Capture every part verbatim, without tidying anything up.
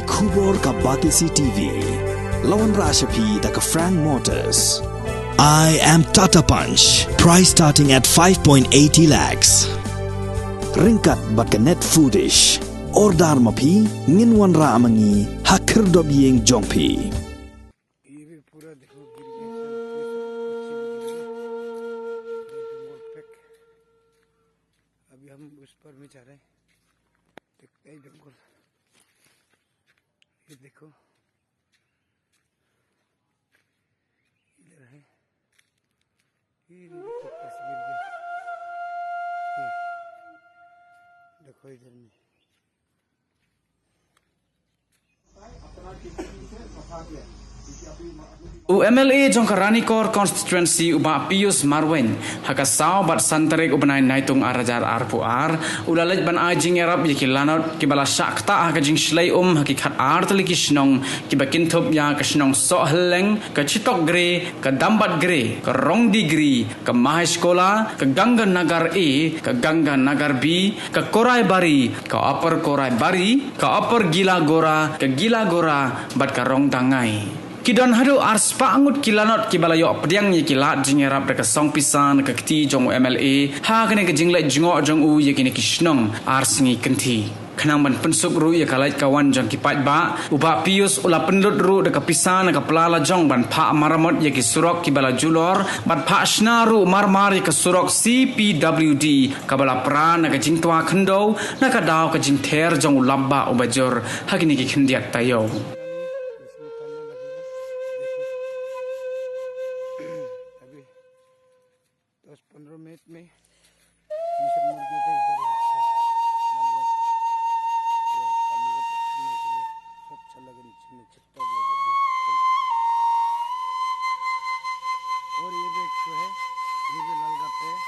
Khubor ka Batesi T V. La wanrah sha phi da ka Frank Motors. I am Tata Punch. Price starting at five point eighty lakhs. Ryngkat bad ka Net Foodish. Order ma phi, ngin wanrah ma ngi ha khyrdop ïing jong phi. ये भी पूरा देखो गिर गया, सब पक्षी भी गिर गए। ये जंगल पैक। अभी हम उस पर में जा रहे हैं, देखते हैं जंगल। ये देखो, इधर है, ये देखो, बस गिर गया। ये देखो इधर में। U M L A jong ka Ranikor Constituency, u Bah Pius Marwein, ha ka saw bad san tarik u bnai Naitung ar hajar arphew ar, u la leit ban ai jingïarap ïa ki lanot kiba la shah ktah ha ka jingshlei um ha ki khat ar tylli ki shnong kiba kynthup ïa ka shnong Sohhelleng, ka Chitok Gre, ka Dambat Gre, ka Rongdi Gre, ka Maheshkola, ka Ganganagar A, ka Ganganagar B, ka Koraibari, ka Upper Koraibari, ka Upper Gilagora, ka Gilagora, bad ka Rongdangai. Ki don haduh ar spah ngut ki lanot kiba la ïoh pdiang ïa ki lad jingïarap da ka song pisa na ka kti jong u M L A ha kane ka jingleit jngoh jong u ïa kine ki shnong ar sngi kynthih. Khnang ban pynsuk ruh ïa ka leit ka wan jong ki paidbah, u Bah Pius u la pynlut ruh da ka pisa na ka pla lajong ban phah maramot ïa ki surok kiba la julor, ban phah shna ruh marmar ïa ka surok C P W D kaba la pra na ka jingtwa khyndew na ka daw ka jingther jong u lapbah uba jur ha kine ki khyndiat taïew. दस पन्द्रह मिनट में ये सब मुर्गे थे इधर, मालूम, पूरा पानी का पत्थर में इसलिए सब चला गया नीचे में, छत्ता गया कर दिया। और ये भी एक ठो है, ये भी लाल गाते हैं,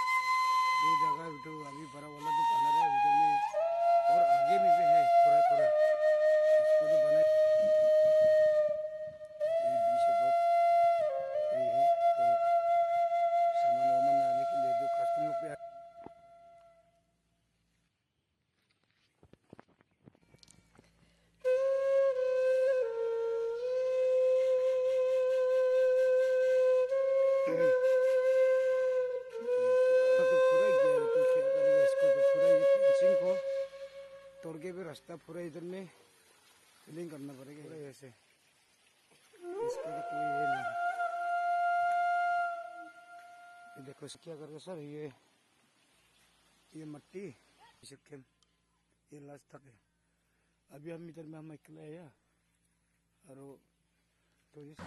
दो जगह, तो अभी बड़ा वाला जो बना रहा है उधर में, और आगे में भी है थोड़ा थोड़ा, इसको तो बना ये बीच है बहुत फ्री है, तो सामान वामान लाने के लिए जो कस्टमर पे तो पूरा गया है, तो क्या करेंगे इसको, तो पूरा ये फेंसिंग को तोड़ के भी रास्ता पूरा इधर में फिलिंग करना पड़ेगा पूरा ऐसे। इसका तो कोई ये नहीं। ये देखो, क्या कर रहे सर, ये, ये मट्टी, ये लास्ट तक है। अभी हम इधर में हम अकेले आया, और तो इस